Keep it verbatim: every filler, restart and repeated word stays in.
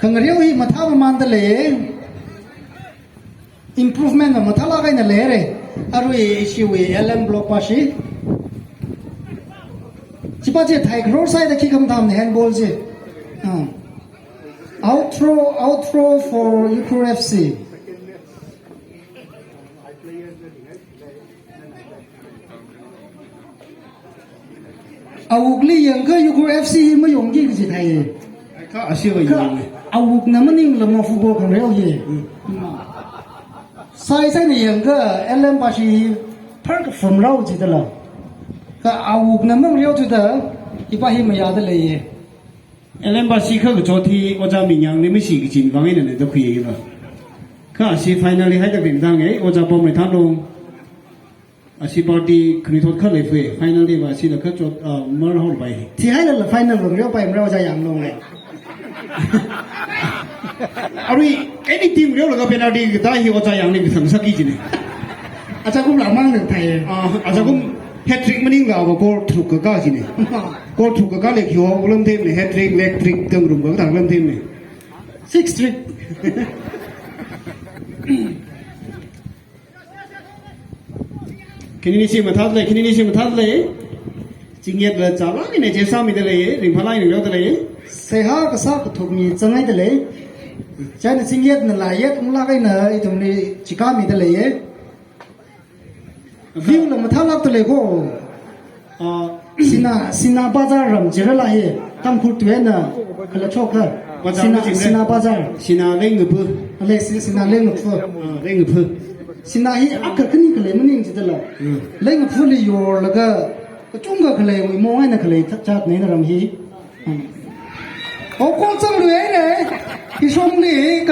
Khangareo hi mathāmamānda lei. Improvement va mathālāk eina leira. Arui ishiwui L M block pashi. Chipa chi thai crore sāida khi khamthamna handball chi. Ah. Out throw, out throw for Ukhrul F C. Awukli yangakha Ukhrul F C hi mayongki kaji thai. Kha ashiva Kha yong. Awukna maningla mo football khangareo hi. Mm. Sai saina yangakha L M pashi hi phar kafam rao jidala. Kha awukna mangareo jida, ipa hi mayāda leiya. L M pashi kha kachot hi ojā Mingyangli mashi kachin vang eina da khuiya ba. Kha ashi final li haida ringdang e, ojā Pamrei Thanglong. Ashi party khanuithot kha leifui, final li va ashila kachot, ah, marhao pai. Thihailala final va ngareopai mara ojā Yanglong le. Arui, any team ngareolaga penalty katā hi ojā Yangli kathang sāki jina. Achakum lamang nang thai. Ah, achakum hat-trick maningla va goal tharuk kakā jina. Goal tharuk kakā le khi ho, ulam team le hat-trick, leg trick, tangrum kakā tanglam team le. Six trick. Khaninishi mathāda lei, khaninishi mathāda lei. Chingyatla chālāk eina chi sāmida lei, ringphālāk eina ngareoda lei. Seihā kasā kathukmi zangngaida lei. Chieina Chingyatnala yet unglāk eina ithumli chikāmida lei. View la mathālākda lei ko. Ah, Sina, Sina Bazar ram jirala hi, Tangkhul tuina kala choka. Bazar Sina, majing Sina Bazar. Sina Lengaphu. Ale, Si-, Sina Lengaphu. Ah, Lengaphu. Sina hi akha khani khalei maning jidala. Hmm. Lengaphuli yorlaga, kachungkha khalei, mong eina khalei, chat, chat neina ram hi. Hmm. O, ko chang lui ne. Ishongli,